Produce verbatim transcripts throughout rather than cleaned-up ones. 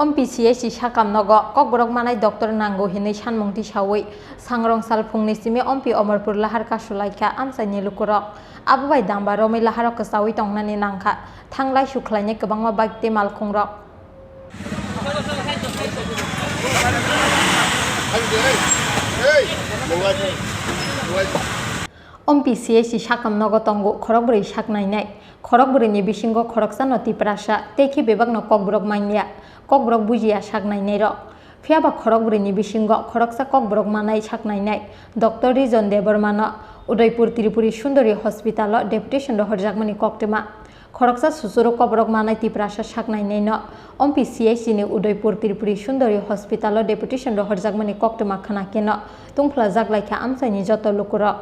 Ompi C H C sakam nogo kokborok manai doctor nango hinwi sanmung tisawi sangrong sal phungni simi ompi Omorpur lahar kasulaikha amchaini lukurok. Abo bai damba romwi laharo kwchawi tongnani nangkha thanglai sukhlainai kwbangma bike tei malkhungrok. Ompi C H C sakam nogo tongo khorokbrwi sak nainai. Khorokbrwini bisingo khoroksano Tiprasa tei khe bebakno kokborok manya. Kokborok bujiya sak nainairok. Phiyaba khorokbrwini bisingo khoroksa kokborok manai sak nainai Doctor Rijon Debbarmano Udaipur Tripuri Sundori Hospital-o deputation rohorjakmani koktwma. Khoroksa susuru kokborok manai Tiprasa sak nainaino Ompi C H C ni Udaipur Tripuri Sundori Hospital-o deputation rohorjakmani koktwma khna kheno tungphlajak laikha amchaini joto lukurok.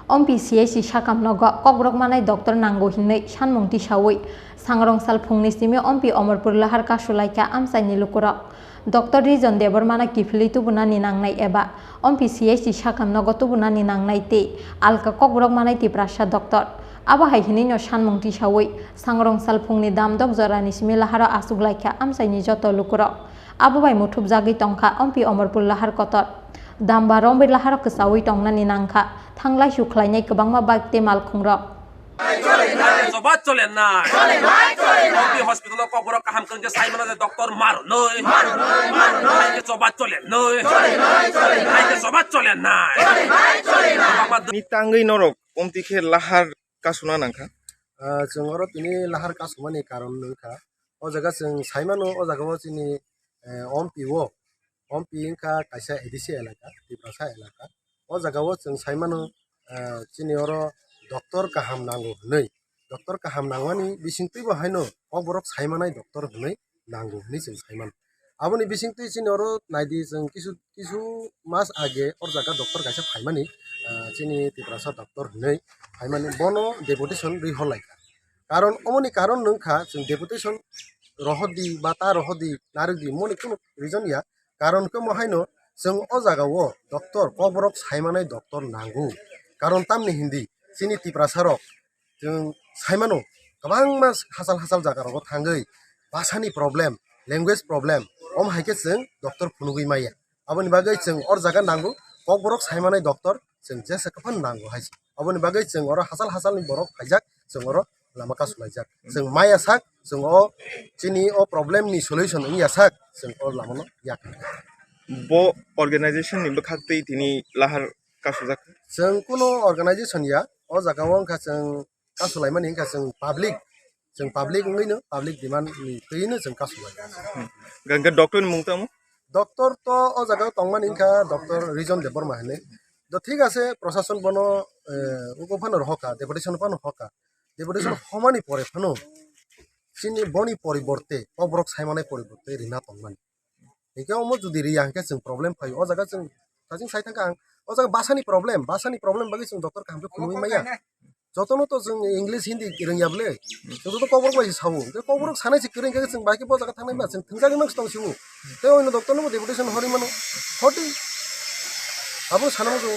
Ompi C H C sakam nogo kokborok manai doctor nango hinwi sanmung tisawi sangrong sal phungni simi ompi Omorpur lahar kasulaikha amchaini lukurok. Doctor Rijon Debbarmano kiphilwi tubunani nangnai eba ompi C H C sakam nogo tubunani nangnai tei alka kokborok manai Tiprasa doctor. Abo hai hinwino sanmung tisawi sangrong sal phungni damdok jorani simi laharo achuklaikha amchaini joto lukurok. Abo bai muthubjagwi tongkha ompi Omorpur lahar kotor. Damba romwi laharo kwchawi tongnani nangkha thanglai sukhlainai kwbangma bike tei malkhungrok. Choba chole nai. Ompi hospital-o kokborok kaham kwrwngkhe sai mano je doctor marunoi. Hai khe choba chole noi. Hai khe choba chole nai. Ni tangwi norok omti khe lahar kasuna nangkha. Ah, chwng oro tini lahar kasumani karon wngkha. O jaga chwng sai mano, o jaga o chini, eh, ompi o, ompi wngkha kaisa A D C elaka, Tiprasa elaka. O jaga o chwng sai mano, eh, chini oro doctor kaham nango hwnwi. Doctor kaham nangmani bisingtwi bo haino kokborok sai manai doctor hwnwi nango hwnwi chwng sai mano. Aboni bisingtwi chini oro naidi chwng kisu, kisu mas age o jaga doctor kaisa phaimani, ah, chini Tiprasa doctor hwnwi phaimani bono deputation rwi horlaikha. Karon omoni karon wngkha chwng deputation rohordi ba ta rohordi narwkdi moni kunu reason ya. Karon khe mo haino chwng o jaga o doctor kokborok sai manai doctor nango. Karon tamni hindi chini Tiprasa rok chwng sai mano kwbangma hachal hachal jaga rogo thangwi bhasani problem, language problem, om hai khe chwng doctor phunugwi maya. Aboni bagwi chwng or jaga nango, kokborok sai manai doctor chwng jesa kwphano nango hai se. Aboni bagwi chwng oro hachal hachalni borok phaijak, chwng oro lama kasulaijak. Chwng maya sak, chwng o chini o problem ni solution wngya sak, chwng o lama no yak. Bo organization ni bwkhak twi tini lahar kasujak? Chwng kuno organization ya, o jaga o wngkha chwng kasulaimani wngkha chwng public, chwng public wngwi no public demand ni twi no chwng kasulai. Hwnkhe doctor ni mung tamo? Doctor to o jaga o tongmani wngkha doctor Rijon Debbarma hinwi. To thik ase, prosason bono, eh, ugo phano rohorkha, deputation phano hoka. Deputation homani pore phano chini boni poriborte, kokborok saimanai poriborte rina tongmani. Hingke omo jodi riya hingke chwng problem phaio. O jaga chwng, sajing sai thangkha ang, o jaga bhasani problem, bhasani problem bagwi chwng doctor kaham khe phunugwi maya. Jotono to chwng English, Hindi rwngya bwle. Chwng joto kokborok bai se sao. Tei kokborok sanai se kwrwi hingke chwng bai khe bo jaga thangnai ma, chwng thwngjagwi mangsi tong sio. Tei oino doctor no bo deputation horwi mano. Hoti. Abo sana muchungo.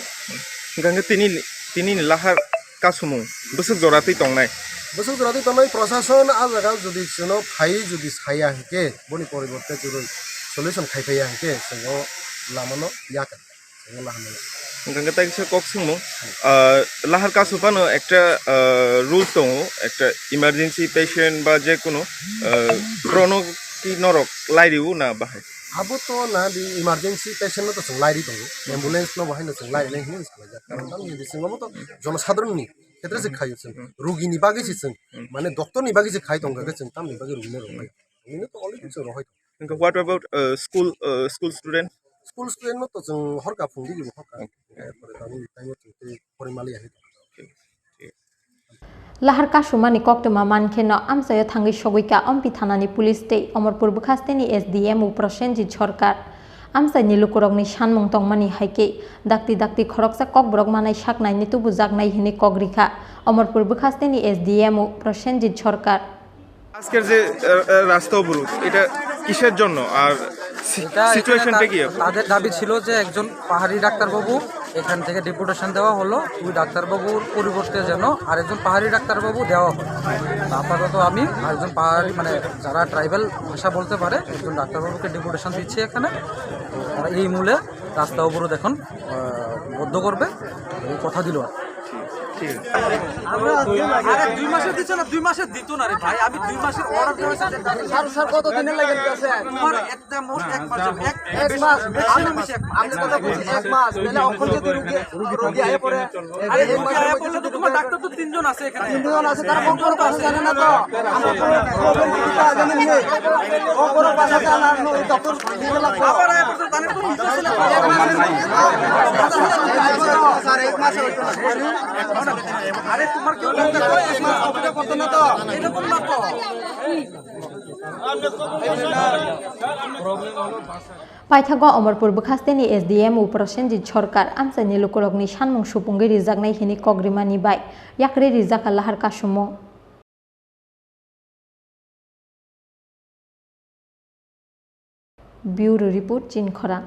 Hingke tini, tini ni lahar kasumung bwswk jora twi tongnai. Bwswk jora twi tongnai, prosason a jaga jodi chwngno phaiwi jodi saya hingke, boni poriborte chwrwi solution khai phaiya hingke, chwng o lama no yakar. Chwng o lahar no. Hingke tai kisa kok swngmung, ah, lahar kasu phano ekta, ah, rules tongo, ekta emergency patient ba je kono, ah, prono ki norok lai riu na bahai? Abo to na di emergency patient no to chwng lai ri tongo, ambulance no bahai no chwng lai ri nai hinwi salai jak. Karon tamo hindi chwng omo to jonosadharon ni khetre se khaio chwng. Rugi ni bagwi se chwng, mane doctor ni bagwi se khai tong kha khe chwng tamni bagwi rugi no rw bai. Rugi no to already chwng rohoi. Hingke what about, uh, school, uh, school student? School student no to chwng horka phung digi bo horka. Erpore tabuk time o chwng tei pori mali ya. Lahar kasumani koktwma mankhe no amchaio thangwi sogwikha Ompi thanani police tei Omorpur bwkhasteni S D M o Prosenjit Sarkar. Amchaini lukurokni sanmung tongmani hai khe dakti dakti khoroksa kokborok manai saknaini tubujaknai hinwi kok rikha Omorpur bwkhasteni S D M o Prosenjit Sarkar. আজকের যে, আহ, আহ, রাস্তা অবরোধ, এটা কিসের জন্য? আর সি-, এটা এখানে সিচুয়েশনটা তা-, কি এখন? তাদের দাবি ছিল যে একজন পাহাড়ি ডাক্তারবাবু এখান থেকে ডেপুটেশন দেওয়া হলো ওই ডাক্তারবাবুর পরিবর্তে যেন আরেকজন পাহাড়ি ডাক্তারবাবু দেওয়া হয়। তো আপাতত আমি আরেকজন পাহাড়ি, মানে, যারা ট্রাইবাল ভাষা বলতে পারে, একজন ডাক্তারবাবুকে ডেপুটেশন দিচ্ছি এখানে। তো তারা এই মূলে রাস্তা অবরোধ এখন, আহ, বন্ধ করবে, এই কথা দিল আর কি। আরে, দুই মাসে দিচ্ছে না, দুই মাসে দিত না রে ভাই, আমি দুই মাসের অর্ডার দেওয়া হয়েছে। স্যার, স্যার, কত দিনের লাগে দিতেছে? তোমার একটা মোট এক মাস যাবে, এক, এক মাস। বেশি না, বেশি এক মাস। আপনি কথা বলছেন এক মাস, তাহলে এখন যদি রুগী, রুগী আয়া পড়ে, আরে, এক রুগী মাসের আয়া মধ্যে পড়লে তো যদি তোমার রুগী ডাক্তার তো তিনজন আছে এখানে। তিনজন আছে, তারা কোন কোনো ভাষা জানে না তো। আমরা কোনো প্রবলেম কিছু আগে নেই। কোন কোনো ভাষা জানা, ডক্টর আবার আয়া পড়ছে, তাহলে তো নিজে ছিল। এক মাসের মধ্যে তো স্যার, এক মাসে হইতো না। আরে, তোমার কেউ ডাক্তার করে এক মাস অপেক্ষা করতো না তো। এরকম না তো। Paithago Omorpur bwkhasteni S D M o Prosenjit Sarkar amchaini lukurokni sanmung supungwi rijaknai hwnwi kok rimani bai yakrwi rijak kha lahar kasumung. Bureau Report, Chinkhorang.